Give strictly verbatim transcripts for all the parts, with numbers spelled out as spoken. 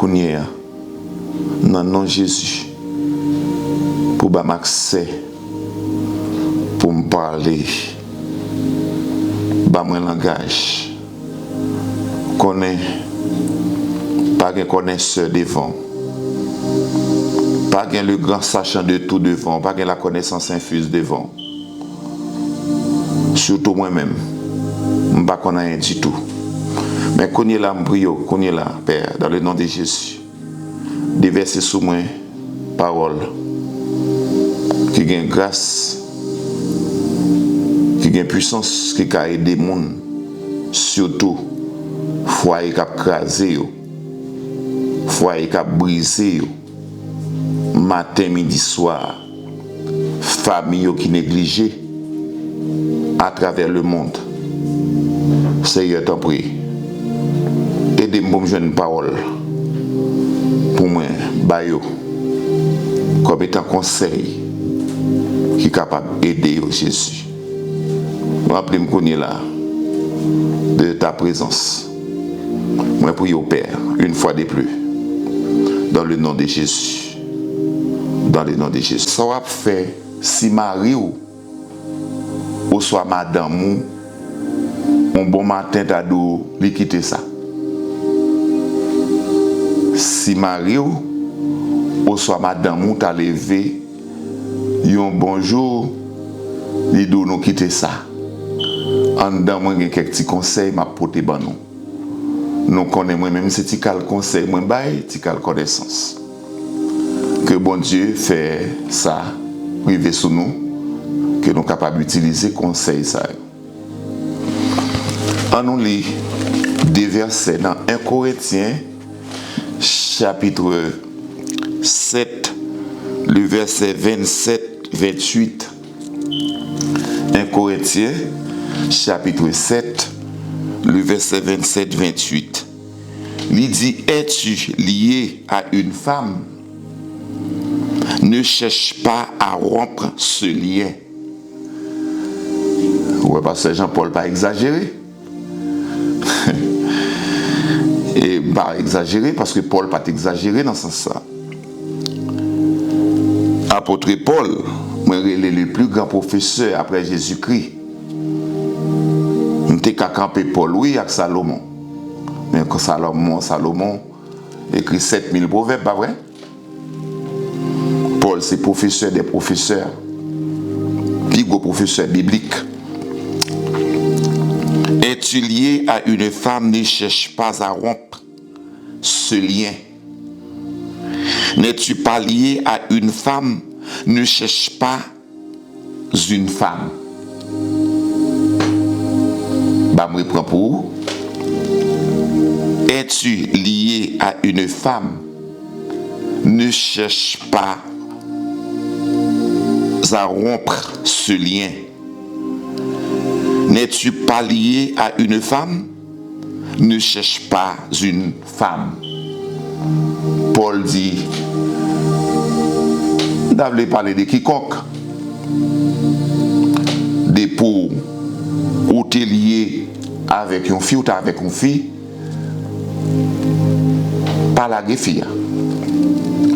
Kounye a, nan non Jezi, pou ba m aksè pou m pale, ba mwen langaj. Konnen, pa gen konèsè devan w. Pa gen le grand sachant de tout devan w. Pa gen la connaissance infuse devan w. Sitou mwen menm, m pa konn anyen ditou. Men kounye la, m priye w, kounye la, Pè, dans le nom de Jésus, devèse sou mwen pawòl ki gen gras, ki gen pwisans, ki ka ede moun, sitou fwaye k ap kraze yo, fwaye k ap brize yo, maten, midi, swa, fanmi yo ki neglije atravè lemonn. Seyè, tanpri, ede m pou m jwenn pawòl pou mwen ba yo kòm etan konsèy ki kapab ede yo, Jezi. Ranpli m kounye la de ta prezans. Mwen priye w, Pè, une fois de plus, dans le nom de Jésus. Dans le nom de Jésus. Sa w ap fè si mari w oswa madanm ou, yon bon maten, ta di w li kite sa? Si mari w oswa madanm ou ta leve yon bon jou, li di w nou kite sa. Anndan mwen gen kèk ti konsèy m ap pote ban nou. Nou konnen mwen menm se ti kal konsèy mwen bay, ti kal konesans. Ke Bondye fè sa rive sou nou, ke nou kapab itilize konsèy sa yo. An nou li de vèsè nan en Korentyen, chapitre sept, le verset vingt-sept, vingt-huit. En Korentyen, chapitre sept, le verset vingt-sept, vingt-huit. Li di, es-tu lié à une femme? Ne cherche pas à rompre ce lien. Ou wè, pastè Jean Paul pa egzajere. E m pa egzajere, paske Pòl pa t egzajere nan sans sa. Apôtre Paul, mwen rele le plus grand professeur après Jésus-Christ. M te ka kanpe Pòl, wi, ak Salomon. Men Salomon, Salomon ekri sèt mil pwovèb, pa vre? Pòl se professeur des professeurs, pi gwo pwofesè biblik. Es-tu lié à une femme, ne cherche pas à rompre ce lien. N'es-tu pas lié à une femme, ne cherche pas une femme. Ba m repran pou ou. Es-tu lié à une femme? Ne cherche pas à rompre ce lien. N'es-tu pas lié à une femme? Ne cherche pas une femme. Pòl di, m ta vle pale de kikonk. Depi w te lye avèk yon fi, ou te avèk yon fi, pa lage fi a.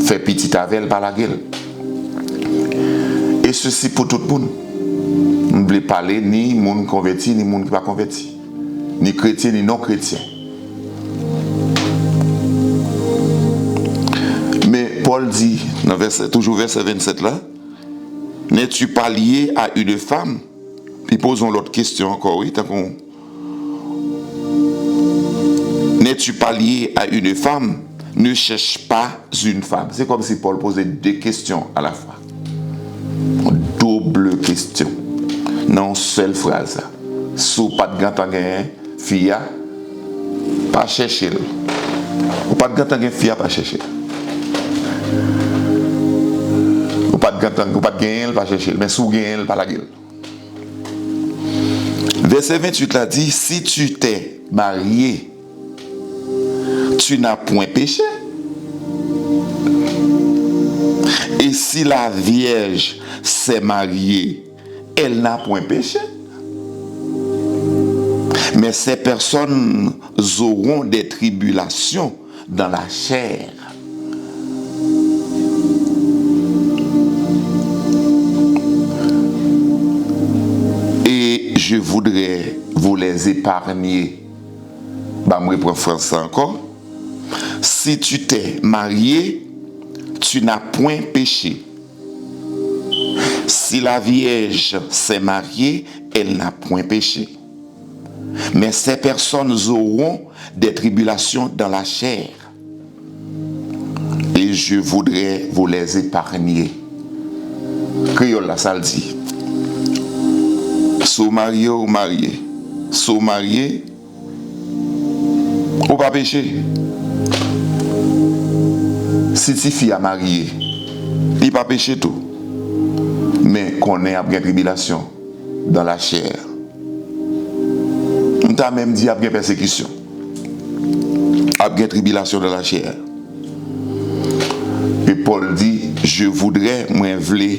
Fè pitit avè l, pa lage l. E sesi pou tout moun. M vle pale ni moun konvèti, ni moun ki pa konvèti, ni kretyen, ni non kretyen. Men Pòl di, nan vèsè, toujou vèsè vennsèt la, n'es-tu pas lié à une femme? Li poze yon lòt kesyon ankò, wi, tankou, n'es-tu pas lié à une femme? Ne cherche pas une femme. Se kòmsi Pòl poze de kesyon alafwa. Yon doub kesyon nan yon sèl fraz. Si w pa t gentan genyen fi a, pa chèche l. Ou pa t gentan gen fi a, pa chèche l. Ou pa t gentan, ou pa t genyen l, pa chèche l. Men si w genyen l, pa lage l. Vèsè venntwit la di, si tu t'es marié, tu n'as point péché. Et si la vierge s'est mariée, elle n'a point péché. Mais ces personnes auront des tribulations dans la chair. Et je voudrais vous les épargner. Ban m repran fransè ankò. Si tu t'es marié, tu n'as point péché. Si la vierge s'est mariée, elle n'a point péché. Mais ces personnes auront des tribulations dans la chair. Et je voudrais vous les épargner. Kreyòl la, sa l di? Si w marye, w marye. Si w marye, ou pa peche. Si tifi a marye, li pa peche tou. Men konnen ap gen tribilasyon dans la chair. M ta menm di ap gen pèsekisyon. Ap gen tribilasyon dans la chair. E Pòl di, je voudrais, mwen vle,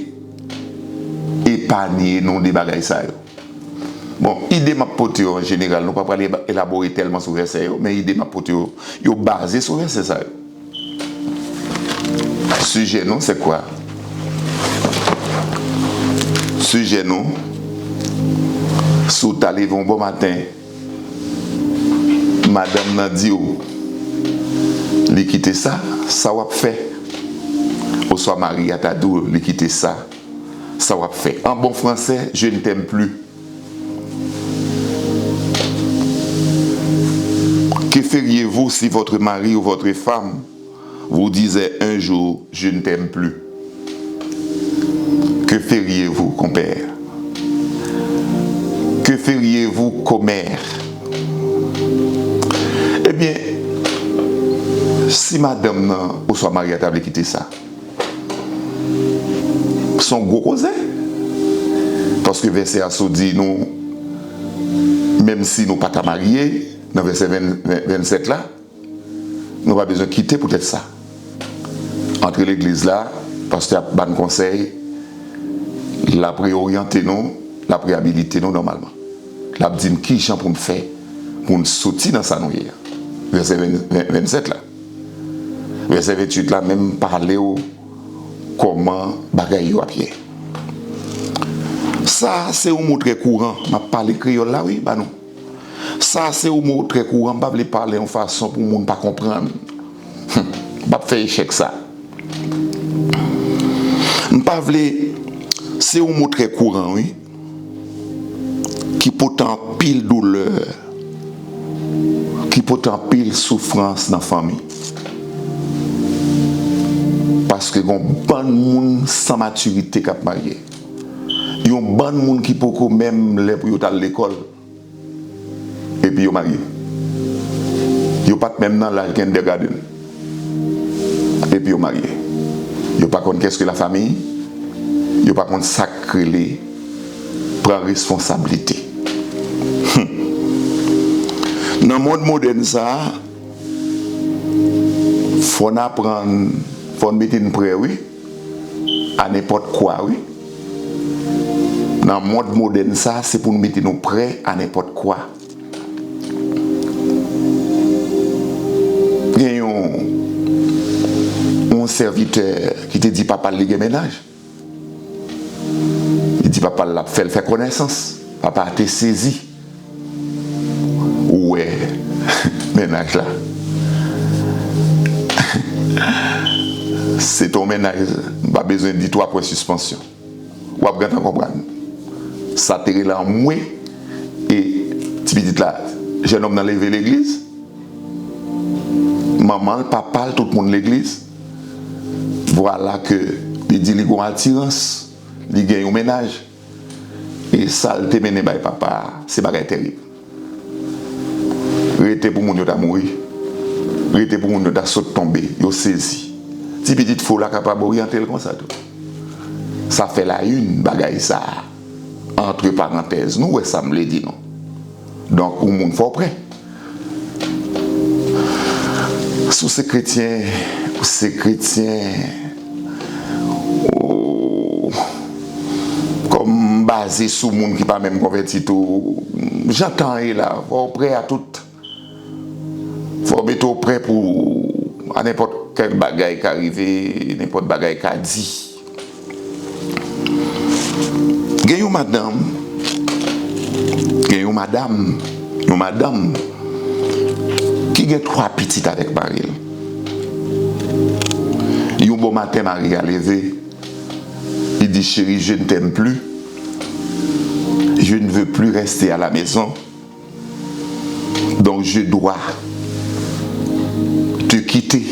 epanye nou de bagay sa yo. Bon, ide m ap pote yo an jeneral, nou pa pral eba- elabore tèlman sou vèsè yo, men ide m ap pote yo, yo baze sou vèsè sa yo. Sijè nou, c'est quoi? Sijè nou, si w ta leve yon bon maten, madanm nan di w li kite sa, sa w ap fè? Oswa mari a ta di w li kite sa, sa w ap fè? An bon fransè, je ne t'aime plus. Que feriez-vous si votre mari ou votre femme vous disait un jour, je ne t'aime plus? Que feriez-vous, compère? Que feriez-vous, commère? Ebyen, si madanm nan oswa mari a ta vle kite sa, se yon gwo koze. Paske vèsè a sot di nou, menm si nou pa ta marye, nan vèsè ven, ven, vennsèt la, nou pa bezwen kite poutèt sa. Antre legliz la, pastè ap ba n konsèy, l ap reoryante nou, l ap reyabilite nou nòmalman. L ap di n kijan pou n fè pou n soti nan sa nou ye a. Vèsè ven, ven, vennsèt la. Vèsè venntuit la menm pale w kòman bagay yo ap ye. Sa a se yon mo trè kouran. M ap pale kreyòl la, wi, ba nou. Sa a se yon mo trè kouran. M pa vle pale yon fason pou moun pa konprann. Hum, m p ap fè echèk sa. M pa vle, se yon mo trè kouran, wi, ki pote anpil doulè, ki pote anpil soufrans nan fanmi. Paske gen yon bann moun san matirite k ap marye. Yon bann moun ki poko menm lè pou yo t al lekòl. Epi yo marye. Yo pa t menm nan laj kindergarten. Epi yo marye. Yo pa konn kès ke la famiy. Yo pa konn sa k rele pran responsablite. Hum. Nan mond modèn sa a, fò n aprann, fò n mete n prè, wi. A nenpòt kwa, wi. Nan mond modèn sa, se pou nou mete nou prè a nenpòt kwa. Gen yon, yon sèvitè ki te di papa l li gen mennaj. Li di papa l l ap fè l fè konesans. Papa a te sezi. Ou wè mennaj la. Se te yon mennaj, m pa bezwen di twa pwen sispansyon. W ap gentan konprann. Sa te rele anmwe, e ti pitit la, jennonm nan leve legliz. Manman l, papa l, tout moun legliz. Vwala ke li di li gon atirans, li gen yon mennaj. E sa l te mennen bay papa a, se bagay terib. Rete pou moun yo ta mouri. Rete pou moun yo ta sot tonbe, yo sezi. Ti pitit fi w la kapab oryante l konsa tou. Sa fè la une bagay sa a. Antre parantèz, nou wè sa m vle di nou. Donk, yon moun fò w prè. Si w se kretyen, ou se kretyen, ou kòm baze sou moun ki pa menm konvèti tou, jan tan ye la, fò w prè a tout. Fò w mete w prè pou A nenpòt kèl bagay ka rive, nenpòt bagay ka di. Gen yon madanm, gen yon madanm, yon madanm ki gen twa pitit avèk mari l. Yon bon maten, mari a leve, li di, "Chérie, je ne t'aime plus. Je ne veux plus rester à la maison. Donc, je dois te quitter.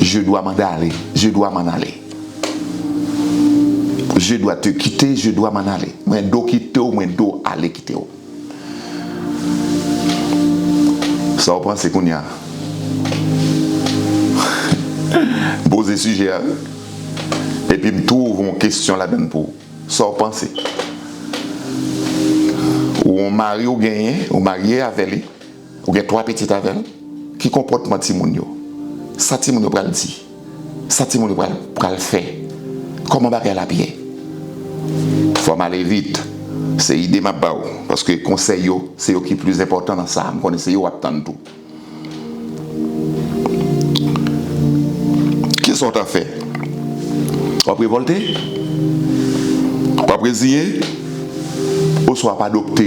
Je dois m'en aller. Je dois m'en aller. Je dois te quitter, je dois m'en aller. Mwen dwe kite w, mwen dwe ale kite w." Sa w panse kounye a? M poze sijè a, wi. Epi m tou ouvri yon kesyon ladann pou ou. Sa w panse? Ou yon mari ou genyen, ou marye avè li, ou gen twa pitit avè l, ki konpòtman timoun yo? Sa timoun yo pral di? Sa timoun yo pral, pral fè? Kòman bagay la ap ye? Fò m ale vit. Se ide m ap ba w, paske konsèy yo, se yo ki plis enpòtan nan sa a. M konnen se yo w ap tann tou. Kisa w ta fè? W ap revòlte? W ap reziyen? Oswa w ap adopte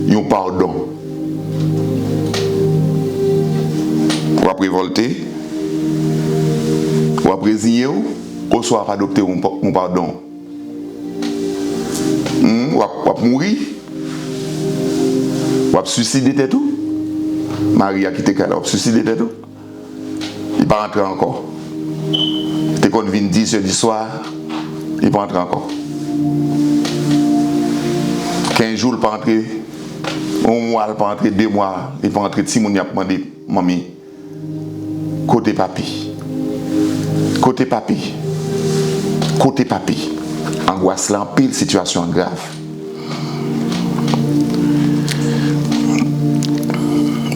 yon padon? W ap revòlte? W ap reziyen w? Oswa w ap adopte yon pa-, yon padon? Hmm, w ap, w ap mouri? W ap swiside tèt ou? Mari a kite kay la, w ap swiside tèt ou? Li pa rantre ankò. Li te konn vin dis è di swa, li pa rantre ankò. Kenz jou, li pa rantre. Yon mwa, li pa rantre. De mwa, li pa rantre. Timoun yo ap mande, "Manmi, kote papi? Kote papi? Kote papi?" Angwas la anpil, sitiyasyon an grav.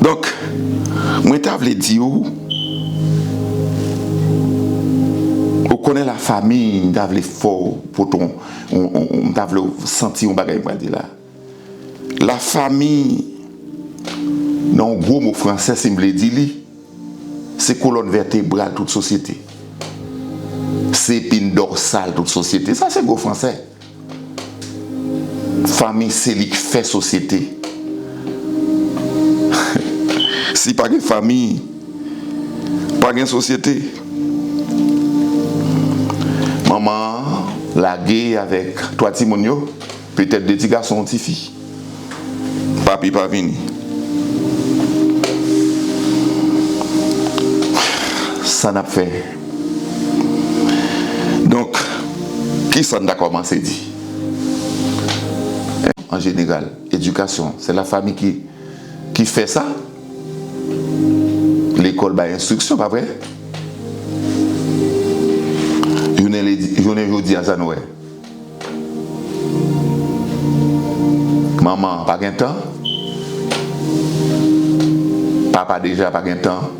Donk, mwen ta vle di w, ou konnen lafanmi, m ta vle fè w pote yon, yon, yon, m ta vle w santi yon bagay m pral di la. Lafanmi, nan yon gwo mo fransè, si m vle di li, se kolòn vètebral tout sosyete. Se epin dòsal tout sosyete. Sa se gwo fransè. Fanmi se li k fè sosyete. Si pa gen fanmi, pa gen sosyete. Manman an lage avèk twa timoun yo, petèt de ti gason, yon ti fi. Papi pa vini. Sa n ap fè? Donk, kisa n ta kòmanse di? An jeneral, edikasyon, se lafanmi ki, ki fè sa. Lekòl bay enstriksyon, pa vre? Jounen ledi, jounen jodi a, sa nou wè. Manman pa gen tan. Papa deja pa gen tan.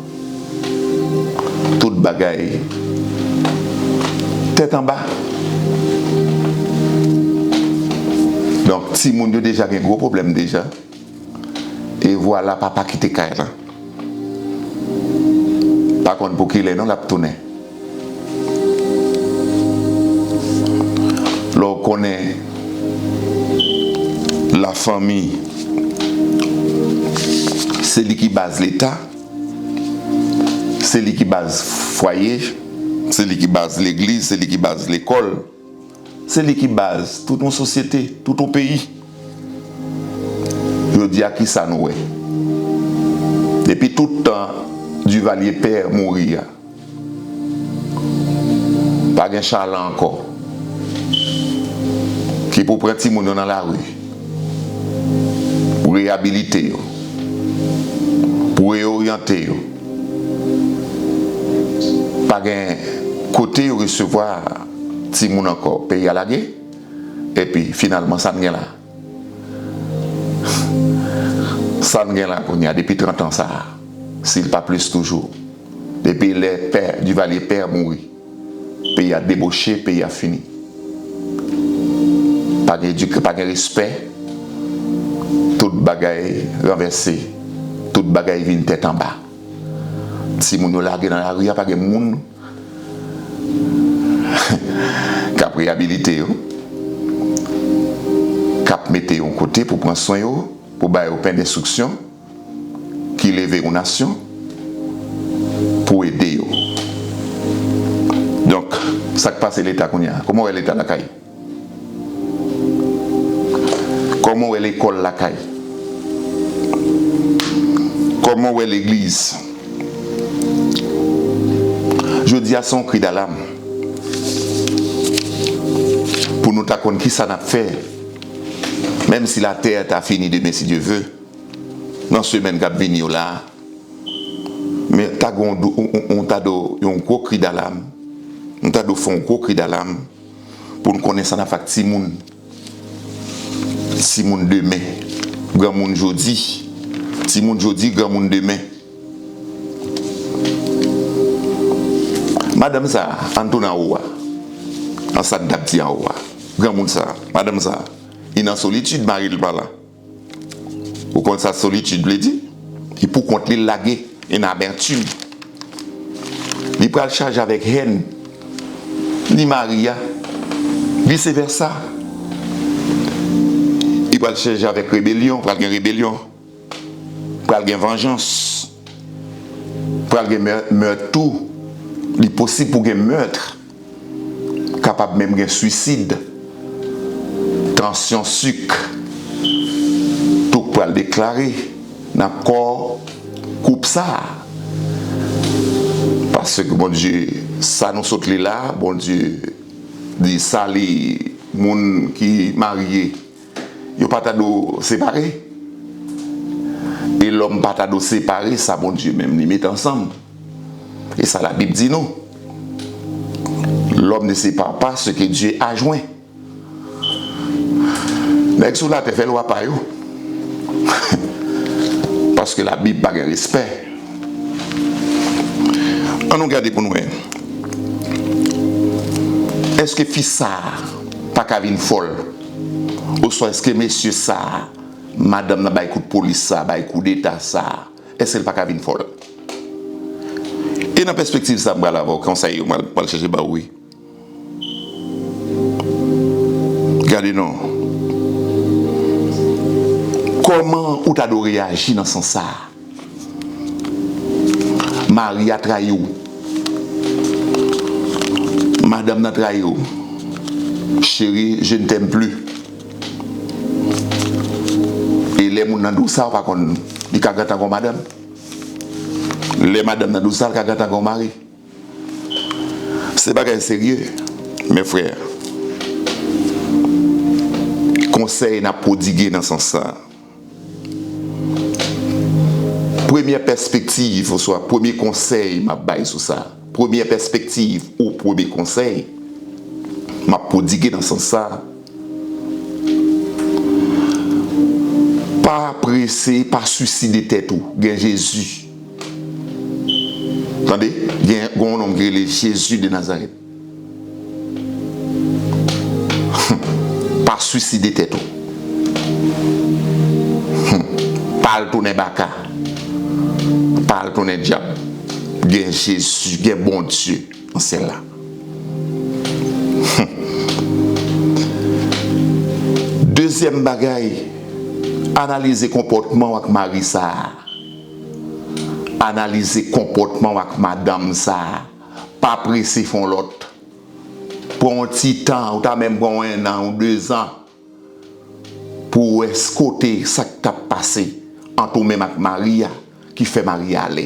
Tout bagay tèt anba. Donk, timoun yo deja gen gwo pwoblèm deja. E vwala papa kite kay la. Pa konn pou kilè non l ap tounen. Lè w konnen lafanmi, se li ki baz Leta, se li ki baz fwaye, se li ki baz legliz, se li ki baz lekòl. Se li ki baz tout yon sosyete, tout yon peyi. Jodi a, kisa nou wè? Depi tout tan Duvalier pè mouri a, pa gen chalan ankò ki pou pran timoun yo nan lari, pou reyabilite yo, pou reyoryante yo. Pa gen kote yo resevwa timoun ankò. Peyi a lage. Epi, finalman, sa n gen la? Sa n gen la kounye a, depi trant an sa a, si l pa plis toujou, depi lè pè, Duvalier pè mouri, peyi a deboche, peyi a fini. Pa gen edik-, pa gen respè, tout bagay ranvèse, tout bagay vin tèt anba. Timoun yo lage nan lari a, pa gen moun k ap reyabilite yo, k ap mete yo yon kote pou pran swen yo, pou ba yo pen denstriksyon ki leve yon nasyon, pou ede yo. Donk, sa k pase Leta kounye a? Kòman w wè Leta lakay? Kòman w wè lekòl lakay? Kòman w wè legliz? Jodi a, se yon kri dalam pou nou ta konn kisa n ap fè, menm si latè ta fini demen, si Dye ve, nan semèn k ap vini yo la a. Men ta gen yon, yon, yon, yon ta dwe, yon gwo kri dalam. Nou ta dwe fè yon gwo kri dalam pou n konnen sa n ap fè ak timoun. Timoun demen, granmoun jodi. Timoun jodi, granmoun demen. Madanm sa a, ann tounen anwo a. An sa n t ap di anwo a. Granmoun sa a, madanm sa a, li nan solitid, mari l pa la. Ou konn sa solitid vle di? Li pou kont li, l lage, en amertim. Li pral chaje avèk hèn. Li mari a, vise vèsa. Li pral chaje avèk rebelyon, pral gen rebelyon. Pral gen vanjans. Pral gen mè-, mèt tou. Li posib pou gen mèt. Kapab menm gen swisid, tansyon sik. Tout pral deklare nan kò koup sa a. Paske Bondye, sa nou sot li la, Bondye di sa li, moun ki marye, yo pa ta dwe separe. E lòm pa ta dwe separe sa Bondye menm li mete ansanm. E sa Labib di nou. L'homme ne sépare pas ce que Dieu a joint. Nèg sou latè fè lwa pa yo. Paske Labib pa gen respè. Ann nou gade pou n wè. Èske fi sa a pa ka vin fòl? Oswa èske mesye sa a, madanm nan bay kout polis sa, bay koudeta sa, èske l pa ka vin fòl? E nan pèspektiv sa, m pral avè w, konsèy yo, m pral, m pral chèche ba w, wi. Gade non. Kòman ou ta dwe reyaji nan sans sa a? Mari a trayi w. Madanm nan trayi w. Chérie, je ne t'aime plus. E lè moun nan di w sa, ou pa konn, li ka gentan gon madanm. Lè madanm nan di w sa, li ka gentan gon mari. Se bagay serye, mes frères. Konsèy n ap pwodige nan sans sa a. Premyè pèspektiv, oswa premye konsèy m ap bay sou sa. Premyè pèspektiv ou premye konsèy m ap pwodige nan sans sa a. Pa prese, pa swiside tèt ou. Gen Jezi. Tande, gen, gen yon nonm ki rele Jezi de Nazarèt. Pa swiside tèt ou. Pa al tounen baka. Pa al tounen dyab. Gen Jezi, gen Bondye nan syèl la. Dezyèm bagay, analize konpòtman w ak mari sa a. Analize konpòtman w ak madanm sa a. Pa prese fè yon lòt. Pran yon ti tan, ou ta menm pran yon ennan, yon dezan, pou w wè s-, kote sa k t ap pase ant ou menm ak mari a ki fè mari a ale.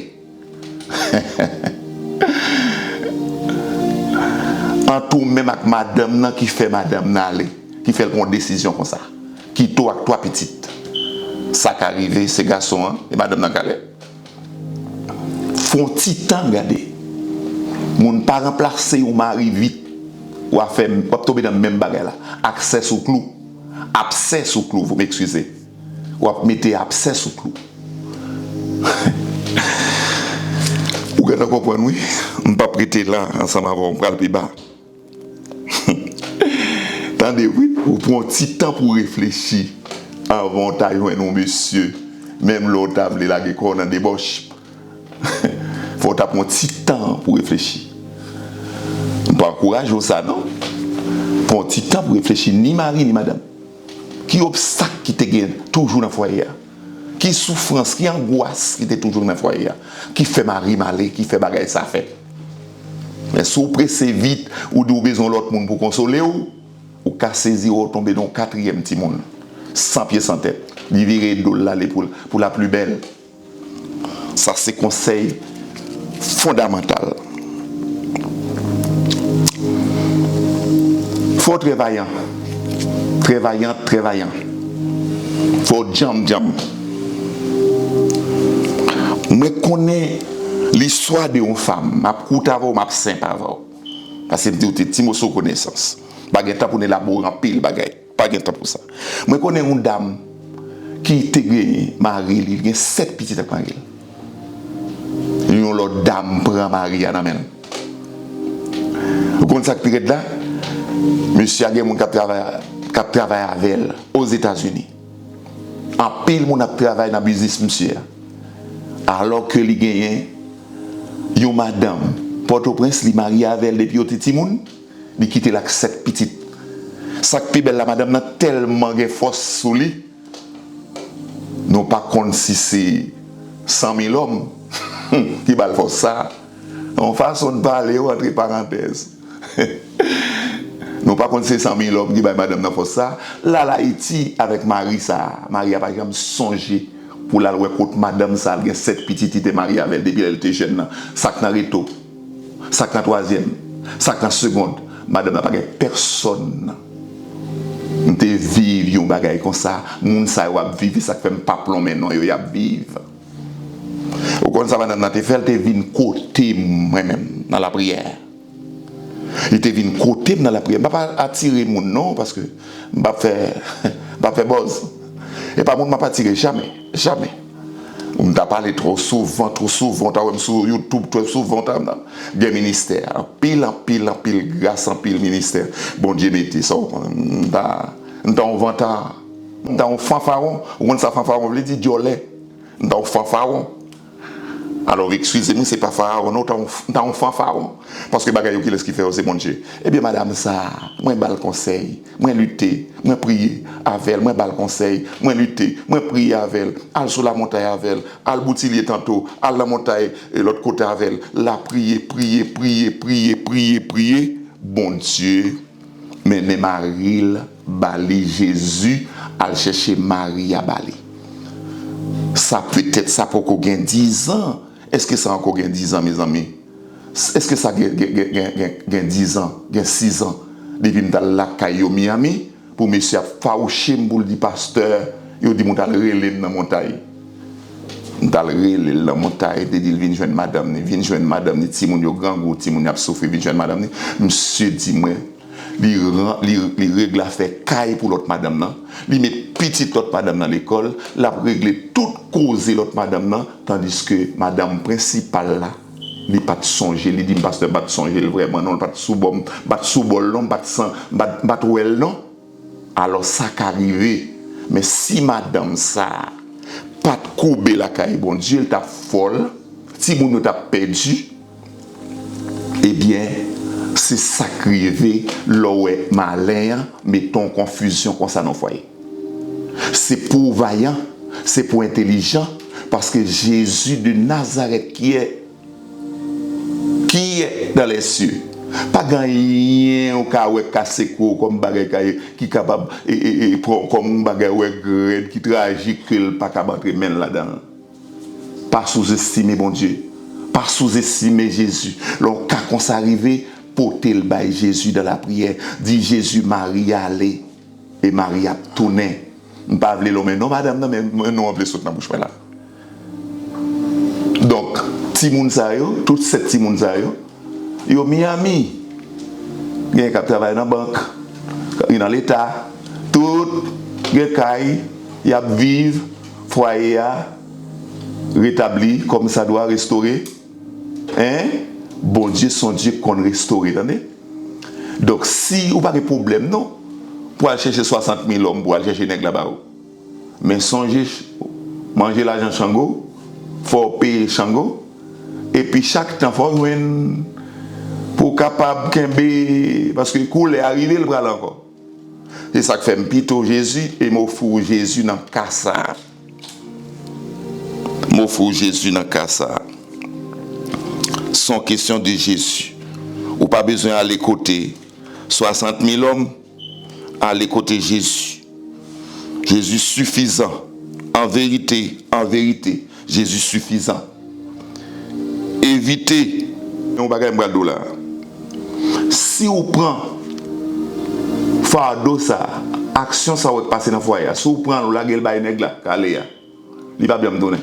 Ant ou menm ak madanm nan ki fè madanm nan ale, ki fè l pran yon desizyon konsa. Kite w ak twa pitit. Sa ka rive, se gason an, e madanm nan ka lè. Fè yon ti tan, gade. Moun pa ranplase yon mari vit. W a fè, w ap tonbe nan menm bagay la. Aksè sou klou. Absè sou klou, vous m'excusez. W ap mete absè sou klou. Ou gentan konprann, wi. M p ap rete la ansanm avè w, m pral pi ba. Tande, wi, ou pran yon ti tan pou w reflechi anvan w ta jwenn yon mesye, menm lè w ta vle lage kò w nan debòch. Fò w ta pran yon ti tan pou reflechi. M pa ankouraje w sa, non. Pran yon ti tan pou reflechi, ni mari, ni madanm. Ki obstak ki te gen toujou nan fwaye a? Ki soufrans, ki angwas ki te toujou nan fwaye a? Ki fè mari m ale, ki fè bagay sa fèt? Men si w prese vit, ou di w bezwen yon lòt moun pou konsole w, ou ka sezi wè w tonbe nan yon katriyèm timoun, san pye san tèt. Li vire do l l ale pou, pou la pli bèl. Sa se konsèy fondamantal. Fò w trè vayan. Trè vayan, trè vayan. Fò w djanm, djanm. Mwen konnen listwa de yon fanm. M ap kout avè w, m ap senp avè w. Paske m di w te ti moso konesans. Pa gen tan pou n elabore anpil bagay. Pa gen tan pou sa. Mwen konnen yon dam ki te gen mari li, li gen sèt pitit ak mari l. Yon lòt dam pran mari a nan men l. Ou konn sa k pi rèd la? Mesye a gen moun k ap travay, k ap travay avè l Ozetazini. Anpil moun ap travay nan biznis misye a. Alò ke li genyen yon madanm Pòtoprens, li marye avè l depi yo te timoun, li kite l ak sèt pitit. Sa k pi bèl la, madanm nan tèlman gen fòs sou li, nou pa konn si se san mil òm ki ba l fòs sa a. Yon fason de pale, w antre parantèz. Nou pa konn si se san mil òm ki bay madanm nan fòs sa a. L al Ayiti avèk mari sa a. Mari a pa janm sonje pou l al wè kot madanm sa a. L gen sèt pitit, li te marye avè l depi lè l te jèn nan. Sa k nan reto, sa k nan twazyèm, sa k nan segond. Madanm nan pa gen pèsòn. M te viv yon bagay konsa. Moun sa yo ap viv, e sa k fè m pa plonmen non yo, y ap viv. Ou konn sa madanm nan te fè? L te vin kote m, mwen menm, nan lapriyè. Li te vin kote m nan lapriyè. M p ap atire moun non, paske m p ap fè, m p ap fè buzz. E pa moun m ap atire, jamè, jamè. M ta pale twò souvan, twò souvan, w ta wè m sou YouTube twò souvan, w ta gen ministè. Anpil, anpil, anpil gras, anpil ministè Bondye mete. Sa w konn, m ta, m ta yon vantard, m ta yon fanfaron. Ou konn sa fanfaron vle di? Djòlè. M ta yon fanfaron. Alò, eskize m wi, se pa farawon non, m ta yon, m ta yon fanfaron. Paske bagay yo, kilès ki fè yo? Se Bondye. Ebyen, madanm sa a, mwen ba l konsèy, mwen lite, mwen priye avè l, mwen ba l konsèy, mwen lite, mwen priye avè l, al sou lamontay avè l, al Boutilye tanto, al nan montay, e, lòt kote avè l, l a priye, priye, priye, priye, priye, priye, Bondye mennen mari l ba li Jezi, al chèche mari a ba li. Sa petèt sa poko gen dizan. Èske sa ankò gen dizan, mezanmi? Èske sa gen, gen, gen, gen, gen, gen dizan, gen sizan depi m t al lakay yo Miami, pou mesye ap fawouche m pou l di pastè, yo di m ou t al rele m nan montay. M t al rele l nan montay, te di l vin jwenn madanm ni, vin jwenn madanm ni, timoun yo grangou, timoun yo ap soufri, vin jwenn madanm ni. Misye di mwen, li ran-, li, li regle afè kay pou lòt madanm nan, li met pitit lòt madanm nan lekòl, l ap regle tout koze lòt madanm nan, tandiske madanm prensipal la, li pa t sonje, li di m pastè m pa t sonje l vrèman non, l pa t sou bò m, m pa t sou bò l non, m pa t san, m pa t, m pa t wè l non. Alò, sa ka rive. Men si madanm sa a pa t koube lakay Bondye, l t ap fòl, timoun yo t ap pèdi. Ebyen, se sa k rive lè w wè malen an mete yon konfizyon konsa nan fwaye. Se pou w vayan, se pou w entelijan, paske Jezi de Nazarèt ki è Qui est dans les cieux? Pa gen anyen ou ka wè kase kou kòm bagay ka, ki kapab e, e, e, pran kòm yon bagay wè grèd ki trajik ke l pa kab antre men l ladan l. Pa souzestime Bondye. Pa souzestime Jezi. Lè yon ka konsa rive, pote l bay Jezi dan lapriyè. Di Jezi, Mari ale. E Mari ap tounen. M pa vle lonmen non madanm nan, men non an vle sot nan bouch mwen la. Donk, timoun sa yo, tout sèt timoun sa yo, yo Miami. Gen k ap travay nan bank, gen nan leta, tout gen kay, y ap viv, fwaye a retabli kòmsadwa, restore. Hein? Bondye se yon Dye k konn restore, tande. Donk, si ou pa gen pwoblèm non, pou al chèche swasant mil òm pou al chèche nèg la ba ou. Men sonje, manje lajan Chango, fò w peye Chango, Epi chak tan fò w jwenn pou w kapab kenbe, paske kou lè a rive, l pral ankò. Se sa k fè m pito Jezi e m ofri w Jezi nan ka sa a. M ofri w Jezi nan ka sa a. Se yon kesyon de Jezi. Ou pa bezwen ale kote swasant mil òm, ale kote Jezi. Jezi sifizan. An verite, an verite, Jezi sifizan. Evite yon bagay m pral di w la. Si w pran fado sa, aksyon sa w wè k pase nan fwaye a, si w pran l, w lage l bay nèg la, k ale a, li p ap janm tounen.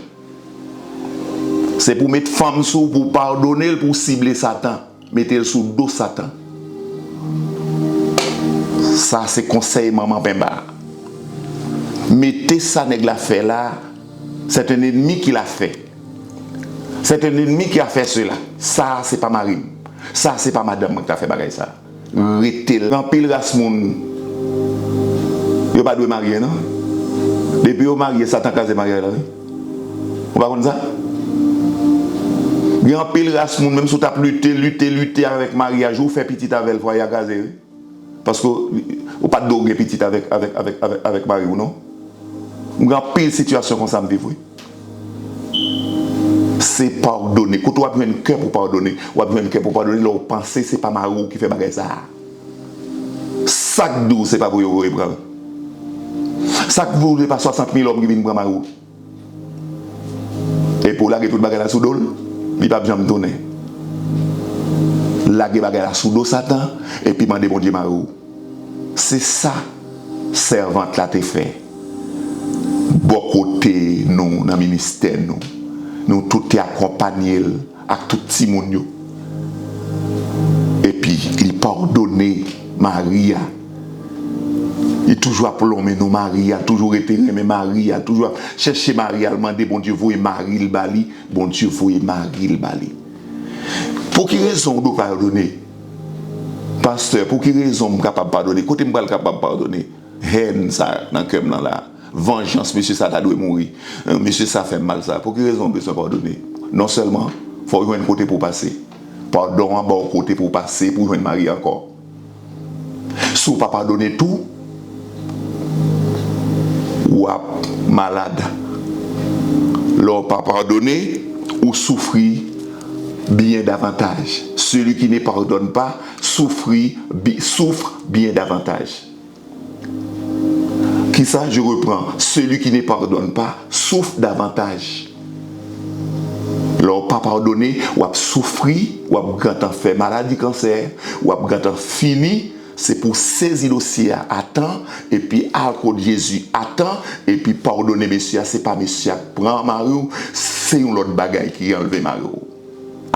Se pou w met fanm sou w, pou w padone l, pou w sible Satan. Mete l sou do Satan. Sa se konsèy manman penba. Mete sa nèg la fè la, c'est un ennemi qui l'a fait. C'est un ennemi qui a fait cela. Sa se pa mari m. Sa se pa madanm mwen ki ta fè bagay sa. Rete la. Gen anpil ras moun, yo pa dwe marye non. Depi yo marye, Satan kraze maryaj la wi. Ou pa konn sa? Gen anpil ras moun, menm si w t ap lite, lite, lite avèk maryaj ou, fè pitit avè l, fwaye a kraze wi. Paske ou pa t dwe gen pitit avèk, avèk, avèk, avèk, avèk mari w non. M gen anpil sitiyasyon konsa m viv wi. Se padone. Kote w ap jwenn kè pou padone? W ap jwenn kè pou padone lè w panse se pa mari w ki fè bagay sa a. Sa k di w se pa pou yo voye pran l? Sa k di w se pa swasant mil òm ki vin pran mari w? Epi w lage tout bagay la sou do l, li p ap janm tounen. Lage bagay la sou do Satan, epi mande Bondye mari w. Se sa sèvant la te fè. Bò kote nou, nan ministè nou, nou tout te akonpanye l ak tout timoun yo. Epi, li padone mari a. Li toujou ap lonmen non mari a, toujou rete renmen mari a, toujou ap chèche mari a, l mande Bondye voye mari l ba li, Bondye voye mari l ba li. Pou ki rezon w dwe padone? Pastè, pou ki rezon m kapab padone? Kote m pral kapab padone? Hèn sa nan kè m nan la. Vanjans, mesye sa ta dwe mouri. Mesye sa fè m mal sa. Pou ki rezon w bezwen padone? Non sèlman, fò w jwenn kote pou w pase. Padon an ba w kote pou w pase, pou w jwenn mari ankò. Si w pa padone tou, w ap malad. Lè w pa padone, ou soufri byen davantaj. Celui qui ne pardonne pas souffrit bi- souffre bien davantage. Kisa? Je reprends. Celui qui ne pardonne pas souffre davantage. Lè w pa padone, w ap soufri, w ap gentan fè maladi kansè, w ap gentan fini. Se pou w sezi dosye a atan, epi al kot Jezi atan, epi padone mesye a. Se pa mesye a k pran mari w, se yon lòt bagay ki anlve mari w.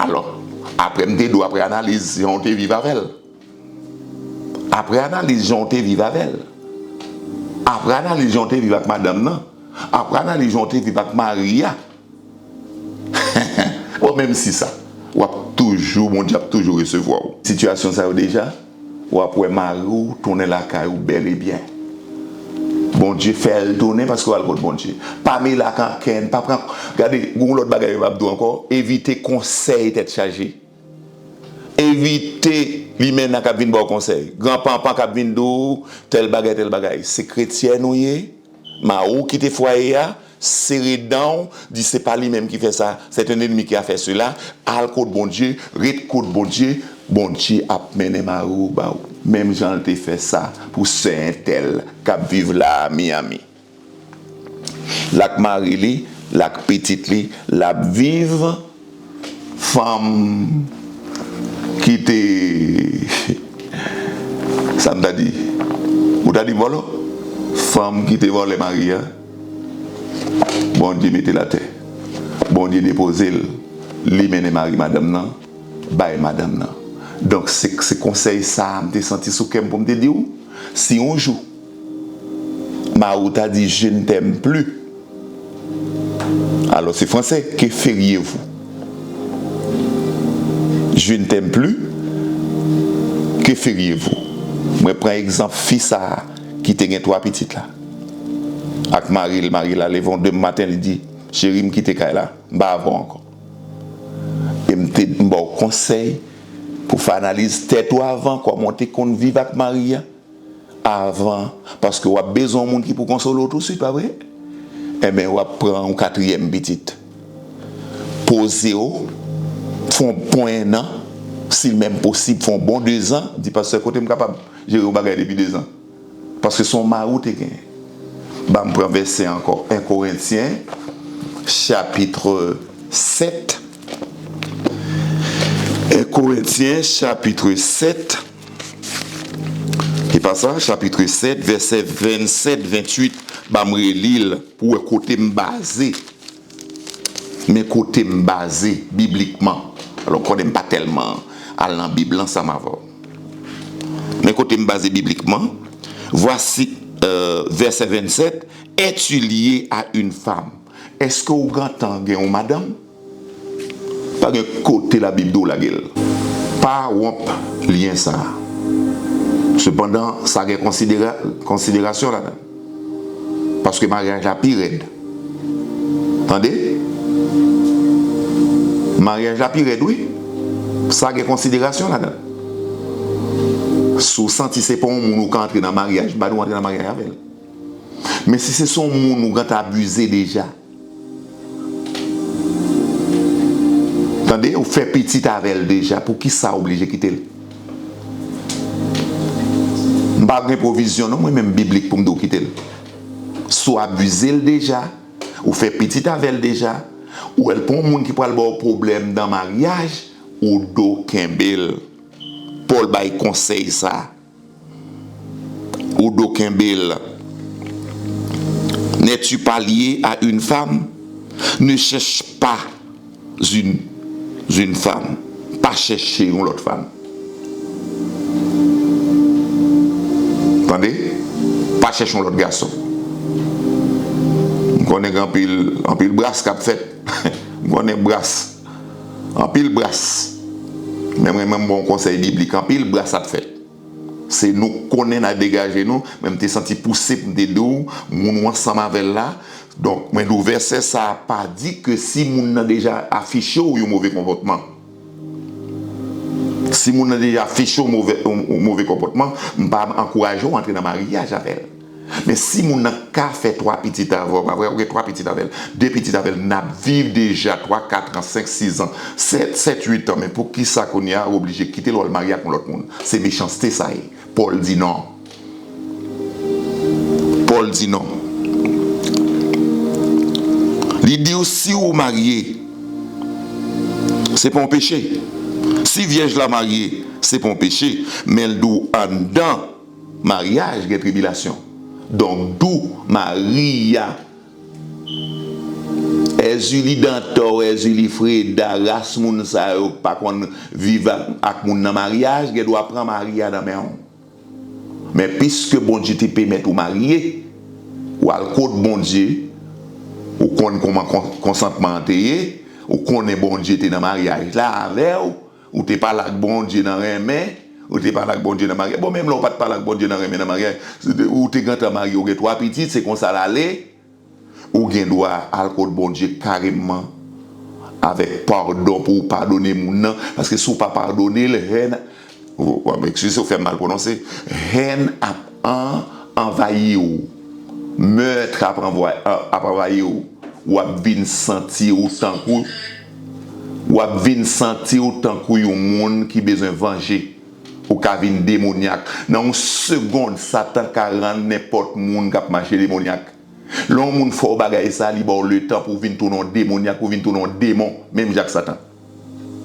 Alò, apre m te di w, apre analiz jan w te viv avè l. Apre analiz jan w te viv avè l. Apre analiz jan w te viv ak madanm nan. Apre analiz jan w te viv ak mari a. Bon, menm si sa, w ap toujou, Bondye ap toujou resevwa w. Sitiyasyon sa yo deja, w ap wè mari w tounen lakay ou bèl e byen. Bondye fè l tounen paske w al kot Bondye. Pa mele ak ankenn, pa pran, gade, gen yon lòt bagay m ap di w ankò, evite konsèy tèt chaje. Evite limena k ap vin ba w konsèy. Gran panpan k ap vin di w tèl bagay, tèl bagay. Se kretyèn ou ye, mari w kite fwaye a, sere dan w, di se pa li menm ki fè sa, c'est un ennemi qui a fait cela, al kot Bondye, ret kot Bondye, Bondye ap mennen mari w ba w. Menm jan l te fè sa pou sè entèl k ap viv la a Miami. L ak mari li, l ak pitit li, l ap viv. Fanm ki te, sa m ta di? Ou ta di vòlò? Fanm ki te vòlè mari a, Bondye mete l atè. Bondye depoze l, li mennen mari madanm nan bay madanm nan. Donk, se, se konsèy sa a m te santi sou kè m pou m te di w. Si yon jou, mari w ta di, je ne t'aime plus, alò se franse, que feriez-vous? Je ne t'aime plus, que feriez-vous? Mwen pran egzanp fi sa a ki te gen twa pitit la. Ak mari l, mari l a leve yon demen maten, li di, cheri, m kite kay la, m pa avè w ankò. E m te, m ba w konsèy pou w fè analiz tèt ou avan, kòman w te konn viv ak mari a avan, paske w ap bezwen yon moun ki pou konsole w touswit, pa vre? Enben, w ap pran yon katriyèm pitit. Poze w, fè yon bon en an, si l menm posib, fè yon bon dezan, di, "Pastè, kote m kapab jere yon bagay depi dezan?" Paske se yon mari w te genyen. Ban m pran vèsè ankò. En Korentyen, chapit sèt. En Korentyen, chapit sèt. E pa sa, chapit sèt, vèsè vennsèt, venntuit. Ban m reli l pou w wè kote m baze. Men kote m baze biblikman. Alò, konnen m pa tèlman al nan Bib la ansanm avè w. Men kote m baze biblikman, voici, euh, verset vingt-sept, es-tu lié à une femme? Èske w gentan gen yon madanm? Pa gen kote Labib di w lage l. Pa wonp lyen sa a. Sepandan, sa gen konsidera-, konsiderasyon ladan l. Paske maryaj la pi rèd. Tande? Maryaj la pi rèd, wi. Sa gen konsiderasyon ladan l. Si w santi se pa yon moun ou ka antre nan maryaj, m pa di w antre nan maryaj avè l. Men si se, se yon moun ou gentan abize deja, tande, ou fè pitit avè l deja, poukisa w oblije kite l? M pa gen pwovizyon non, mwen menm biblik pou m di w kite l. Si w abize l deja, ou fè pitit avè l deja, ou wè l pa yon moun ki pral ba w pwoblèm nan maryaj, ou dwe kenbe l. Pòl bay konsèy sa. Ou dwe kenbe l. N'es-tu pas lié à une femme? Ne cherche pas une, une femme. Pa chèche yon lòt fanm. Tande? Pa chèche yon lòt gason. M konnen gen anpil, anpil bras k ap fèt. M konnen bras. Anpil bras. Men mwen menm, bon konsèy biblik, anpil bras ap fèt. Se nou k konnen n a degaje nou, men m te santi pouse pou m te di w, moun ou ansanm avè l la. Donk, mwen di w vèsè sa a pa di ke si moun nan deja afiche w yon move konpòtman. Si moun nan deja afiche w move, yon, yon move konpòtman, m pa ankouraje w antre nan maryaj avè l. Men si moun nan ka fè twa pitit avè w, pa vre, ou gen twa pitit avè l, de pitit avè l, n ap viv deja twa, kat an, senk, sis an, sèt, sèt, uit an, men poukisa kounye a ou oblije kite l, w al marye ak yon lòt moun? Se mechanste sa ye. Pòl di non. Pòl di non. Li di w si w marye, se pa yon peche. Si vyèj la marye, se pa yon peche. Men l di w anndan maryaj gen tribilasyon. Donk, di w mari a, Èzili Dantò, Èzili Freda, ras moun sa yo k pa konn viv ak, ak moun nan maryaj, gen dwa pran mari a nan men w. Men piske Bondye te pèmèt ou marye, ou al kot Bondye, ou konn kòman kon-, konsantman an te ye, ou konnen Bondye te nan maryaj la avè w, ou te pale ak Bondye nan renmen, ou te pale ak Bondye nan maryaj. Bon, menm lè w pa t pale ak Bondye nan renmen nan maryaj, ou te gentan marye, ou gen twa pitit, se konsa l ale. Ou gen dwa al kot Bondye kareman avèk padon pou w padone moun nan, paske si w pa padone l, hèn, w, w, eskize, w fè m mal pwononse, hèn ap an-, anvayi w, mèt ap anvwa-, ap anvayi w, w ap vin santi w tankou, w ap vin santi w tankou yon moun ki bezwen vanje. Ou ka vin demonyak. Nan yon segond, Satan ka rann nenpòt moun k ap mache demonyak. Lè yon moun fè w bagay sa, li ba w letan pou w vin tounen yon demonyak, pou w vin tounen yon demon, menm jan ak Satan.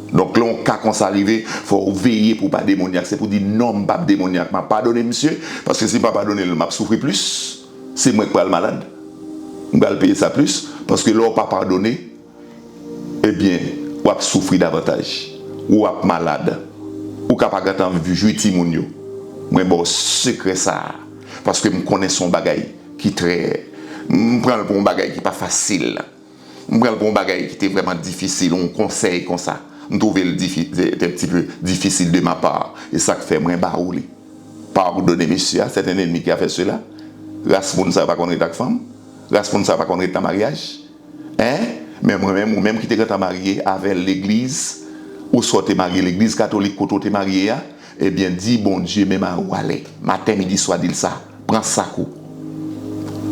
Donk, lè yon ka konsa rive, fò w veye pou w pa demonyak. Se pou di, "Non, m p ap demonyak, m ap padone misye, paske si m pa padone l, m ap soufri plis. Se mwen k pral malad. M pral peye sa plis." Paske lè w pa padone, ebyen, w ap soufri davantaj. Ou ap malad. Ou ka pa gentan jwi timoun yo. Mwen ba w sekrè sa a. Paske m konnen se yon bagay ki trè, m pran l pou yon bagay ki pa fasil. M pran l pou yon bagay ki te vrèman difisil, yon konsèy konsa. M twouve l difi-, te, te un petit peu difficile de ma part. E sa k fè mwen ba ou li. Padone mesye a, c'est un ennemi qui a fait cela. Ras moun sa yo pa konn ret ak fanm. Ras moun sa yo pa konn ret nan maryaj. Hein? Men mwen menm, ou menm ki te gentan marye avè l legliz, Oswa w te marye legliz katolik kote w te marye a, ebyen, di Bondye menm a ou ale. Maten, midi, swa, di l sa. Pran sak ou.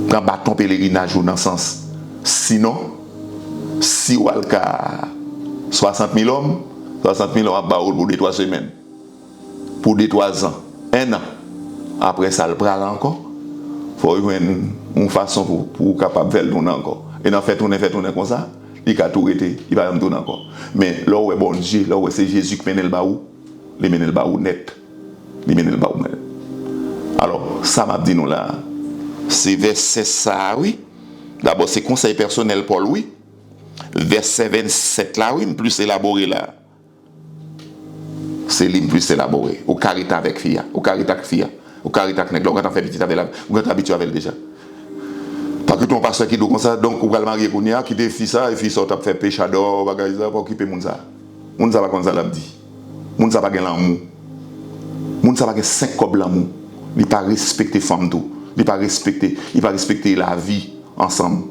Pran baton pelerinaj ou nan sans. Sinon, si w al ka swasant mil òm, swasant mil òm ap ba ou l pou de, twa semèn. Pou de, twa zan. En an. Apre sa, l pral ankò. Fò w jwenn yon fason pou, pou w kapab fè l tounen ankò. E nan fè tounen, fè tounen konsa, li ka tou rete, li pa janm tounen ankò. Men, lè w wè Bondye, lè w wè se Jezi ki mennen l ba ou, li mennen l ba ou nèt. Li mennen l ba ou nèt. Alò, sa m ap di nou la a, se vèsè sa a, wi. Dabò, se konsèy pèsonèl Pòl, wi. Vèsè vennsèt la, wi, m plis elabore la. Se li m plis elabore. Ou ka ret avèk fi a. Ou ka ret ak fi a. Ou ka ret ak nèg la. Ou gentan fè pitit avè l. Ou gentan abitye avè l deja. Pa kite yon pastè ki di w konsa, donk ou pral marye kounye a, kite fi sa, e fi sa w t ap fè pechadò, bagay sa, pa okipe moun sa. Moun sa pa konn sa l ap di. Moun sa pa gen lanmou. Moun sa pa gen senk kòb lanmou. Li pa respekte fanm tou. Li pa respekte, li pa respekte lavi ansanm.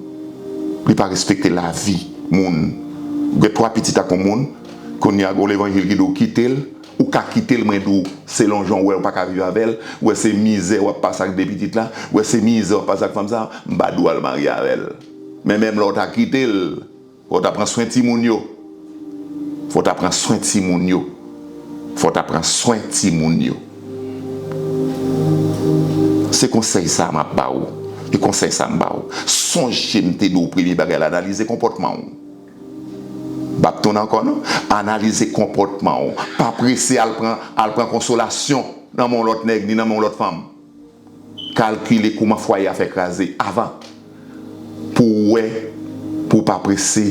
Li pa respekte lavi moun. Ou gen twa pitit ak yon moun, kounye a gon levanjil ki di w kite l, ou ka kite l, mwen di w, selon jan w wè, ou pa ka viv avè l, ou wè se mizè w ap pase ak de pitit la, ou wè se mizè w ap pase ak fanm sa, m pa di w al marye avè l. Men menm lè w ta kite l, fò w ta pran swen timoun yo. Fò w ta pran swen timoun yo. Fò w ta pran swen timoun yo. Se konsèy sa a m ap ba ou. E konsèy sa a m ba ou. Sonje m te di w premye bagay la, analize konpòtman w. M p ap tounen ankò non. Analize konpòtman w. Pa prese al pran, al pran konsolasyon nan men yon lòt nèg, ni nan men yon lòt fanm. Kalkile kouman fwaye a fè kraze avan. Pou w wè, pou w pa prese,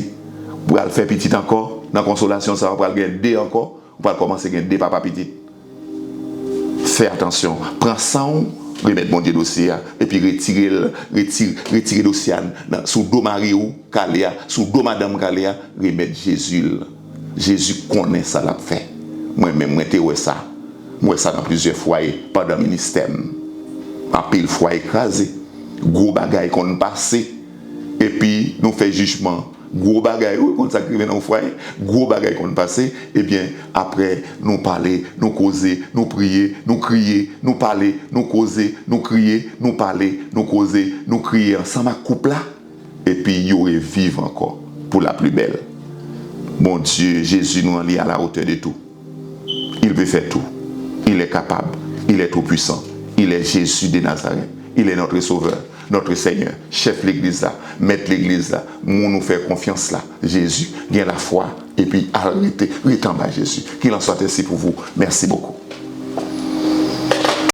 pral fè pitit ankò, nan konsolasyon sa a, w pral gen de ankò, ou pral kòmanse gen de papa pitit. Fè atansyon, pran san w, remèt Bondye dosye a, epi retire l, retire, retire dosye a nan, sou do mari w k ale a, sou do madanm k ale a, remèt Jezi l. Jezi konnen sa l ap fè. Mwen menm, mwen te wè sa. Mwen wè sa nan plizyè fwaye pandan ministè m. Anpil fwaye kraze. Gwo bagay konn pase. Epi nou fè jijman. Gwo bagay, wi, konn sa k rive nan yon fwaye. Gwo bagay konn pase. Ebyen, apre, nou pale, nou koze, nou priye, nou kriye, nou pale, nou koze, nou kriye, nou pale, nou koze, nou kriye ansanm ak koup la. Epi yo reviv ankò pour la plus belle. Bondye, Jezi nou an, li à la hauteur de tout. Il peut faire tout. Il est capable. Il est tout-puissant. Il est Jésus de Nazareth. Il est notre Sauveur, notre Seigneur, chèf legliz la, mèt legliz la, moun ou fè konfyans la, Jezi, gen lafwa, epi al rete, rete anba Jezi. Qu'il en soit ainsi pour vous. Merci beaucoup.